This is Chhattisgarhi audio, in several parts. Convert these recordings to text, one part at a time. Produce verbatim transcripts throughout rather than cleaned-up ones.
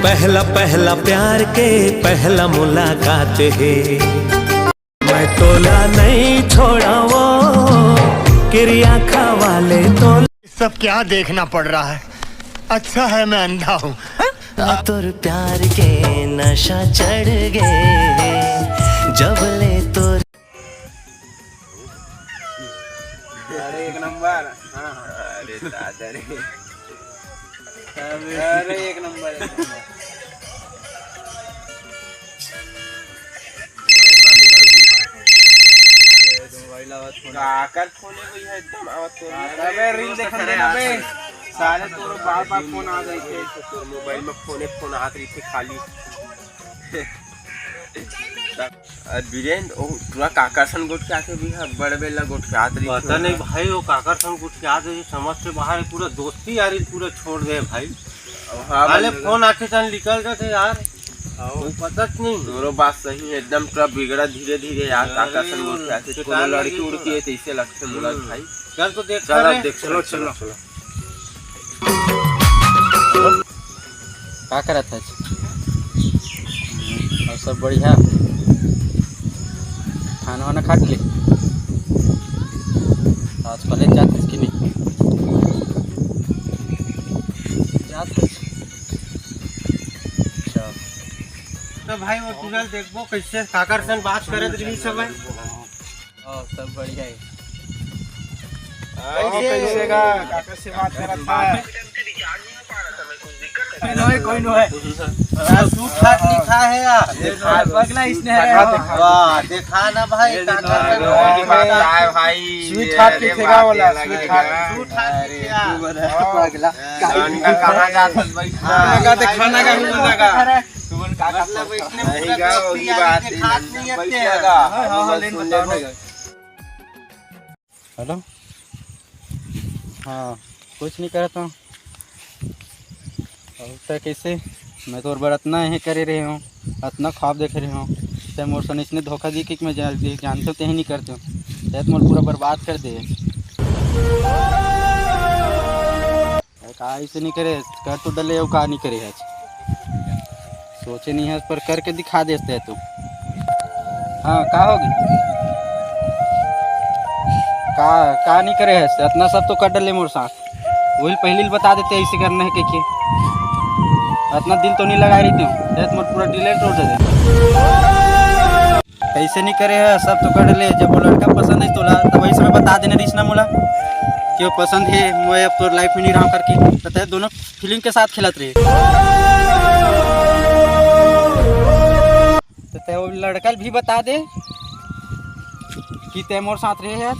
पहला पहला प्यार के पहला मुलाकात हे। मैं तोला नहीं छोड़ावो, किरिया खावा ले तोला। सब क्या देखना पड़ रहा है? अच्छा है मैं अंधा हूँ। तोर प्यार के नशा चढ़ गे, जब ले तोर अरे एक नंबर। हाँ, हाँ। अरे दादा रे। अरे एक नंबर, एक नंबर। काकर फोन है भैया, एकदम आवत तो नहीं। अबे रील देखन दे ना बे। साले तोर बार बार फोन आ जाई थे। तोर मोबाइल में फोने फोन आत रही थे खाली। अरे वीरेंद्र, ओ, तोरा काकर सन गोठियात हे भी, हाँ, बड़ बेला गोठियात रही पता नहीं भाई, वो काकर सन गोठियात हे, समझ से बाहर हे, पूरा दोस्ती यारी पूरा छोड़ दे भाई। हाँ, साले फोन आते सन निकल जाते यार। हाँ। कोई पता नहीं। तोरो बात सही है, एकदम तोरा बिगड़ा धीरे धीरे यार, अरे, काकर सन गोठियात हे, कोनो लड़की उड़की है, तैसे लगते मुला भाई। चल तो देख, चल अब देख, चलो, चलो, चलो। का करत हस? और सब बढ़िया? खाना वाना खा के ले? आज कॉलेज जात हस कि नहीं? जात हस। अच्छा। तो भाई वो तुरंत देखबो कैसे काकर सन बात करत रही सब है। हाँ, सब बढ़िया है। हाँ, कैसे का? काकर से बात करत है। कोई नो है, कोई नो है। सूट फाट लिखा है यार। पगला इसने है। वाह, देखा ना भाई, काकर से बात करत है भाई। स्वीट हार्ट लिखेगा वाला, स्वीट हार्ट। स्वीट हार्ट लिखेगा। पगला। कहाँ जात हस भाई? खाना का दे, खाना का, खाना का। मतलब इसने पूरा दोस्ती यारी के खास नहीं है। हाँ, हाँ, हाँ, लेन बताओ ना। हेलो। हाँ, कुछ नहीं करत हूँ। अब तक कैसे मैं तोर बर अतना हे करे रहे हूँ, अतना ख्वाब देखे रहे हूँ, ते मोर सन इसने धोखा दी कि मैं जान-, जानते हो, ते ही नहीं करते हो, ते तो मोर पूरा बर्बाद कर दे। अरे का ऐसे नहीं करे, कर तो डले हो, का नहीं करे आज। सोचे नहीं है पर करके दिखा देते हैं तू। हाँ, का होगी? का, का नहीं करे है, इतना सब तो कर डले मोर साथ। वही पहले ही बता देते ऐसे करना है के, के। इतना दिल तो नहीं लगा रही तू, ते तो मोर पूरा डिलीट हो जाए। कैसे नहीं करे है, सब तो कर ले। जब वो लड़का पसंद है तोला, तब वही समय बता देना रहीस ना मोला कि वो पसंद है, मैं अब तोर लाइफ में नहीं रहा करके। तो ते दोनों फीलिंग के साथ खेलत रहे। तो ते वो लड़का भी बता दे कि ते मोर साथ रहे है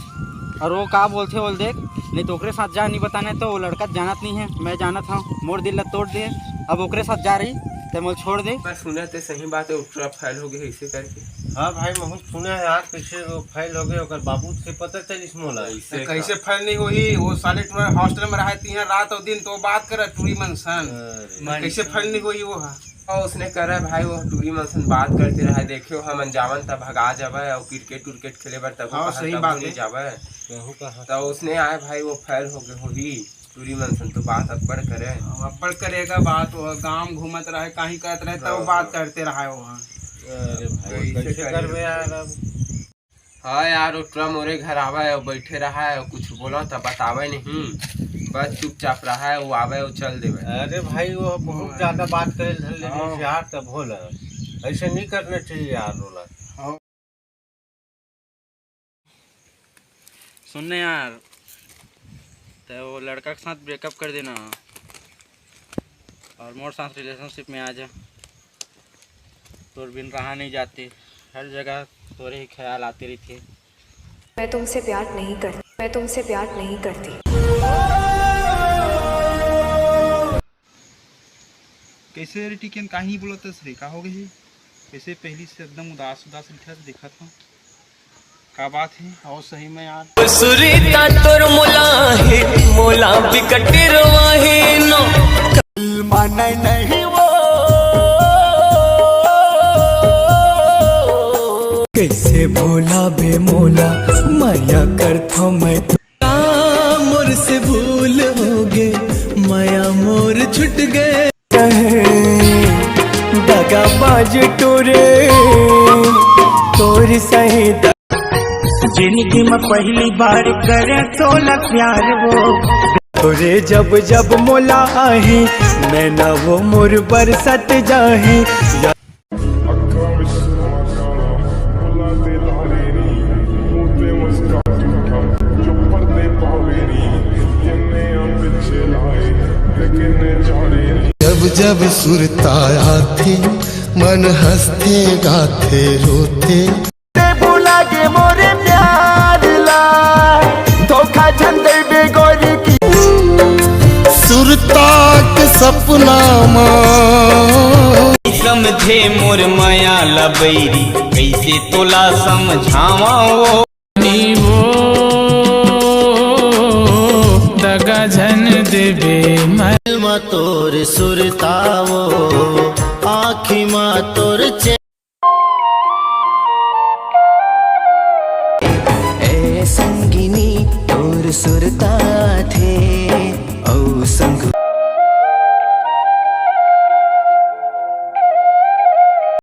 और वो का बोलथे बोल देख, नहीं तो ओकरे साथ जा, नहीं बताना है तो वो लड़का जानत नहीं है, मैं जानत हूँ, मोर दिल ला तोड़ दे, अब ओकरे साथ जा रही, ते मोल छोड़ दे। मैं सुना ते सही बात है, ओकरा फेल हो गए ऐसे करके। हाँ भाई, महूँ सुना है यार, कैसे वो फेल हो गए, ओकर बाबू से पता चलिस मोला। कैसे कैसे का? फेल नहीं होही? वो साले टूरा हॉस्टल में रहे, तीन रात और दिन तो बात करे टूरी मन सन। अरे। कैसे फेल नहीं होही वो हा? और उसने करे भाई, वो टूरी मन सन बात करते रहे, देखियो हमन जावन त भगा जावे और क्रिकेट उर्केट खेले बर तब हाँ, कहा सही तब बात नहीं है। जावे। कहूँ कहाँ तो उसने आए भाई, वो फेल हो गए होही। टूरी मन सन तो बात अब्बड़ करे। अब अब्बड़ करेगा बात, वो गांव घूमत रहे, कहीं करत रहे, तब हाँ, बात हाँ। करते रहा है वहाँ। अरे भाई, कैसे कैसे करे? करबे यार अब? हाँ यार, वो टूरा मोरे घर आवे है, वो बैठे रहा है, कुछ बोला तो बतावे नहीं, बस चुपचाप रहा है, वो आवे, वो चल देवे। अरे भाई, वो बहुत ज्यादा बात करे धर लेने हाँ। से यार, तब होला। ऐसे नहीं करना चाहिए यार, रोला। हाँ। सुनने यार, तो वो लड़का के साथ ब्रेकअप कर देना और मोर साथ रिलेशनशिप में आ जा। तोर बिन रहा नहीं जाते, हर जगह तोरे ही ख्याल आते रहिथे। मैं तुमसे प्यार नहीं करती, मैं तुमसे प्यार नहीं करती। कैसे रे टिकियन, काहे बोलत हस रे? का हो गए हे? कैसे पहली से एकदम उदास उदास लिखत देखत हूँ, का बात है? आओ सही में यार। सुरीता तोर मोला हे, मोला बिकट रोवा हे नो। माने नहीं वो। कैसे भोला बे मोला, माया करथो मैं। मोर से भूल हो गए, माया मोर छुट गए। कहे टूरे तोर सही जिंदगी में पहली बार करे तोला प्यार वो। तोरे जब जब मोला आही, मैं ना वो मोर बरसत जाही। जब जब सुरता आथे, मन हंसथे, गाथे, रोथे। ते भुला गे मोरे प्यार ला, धोखा झन देबे गोरी की। सुरता के सपना मा। समझे मोर मया ला बैरी, कैसे तोला समझावा वो। नी वो दगा झन देबे मैं। मा तोर सुरता वो, आँखी मा तोर चे। ए संगिनी तोर सुरता थे।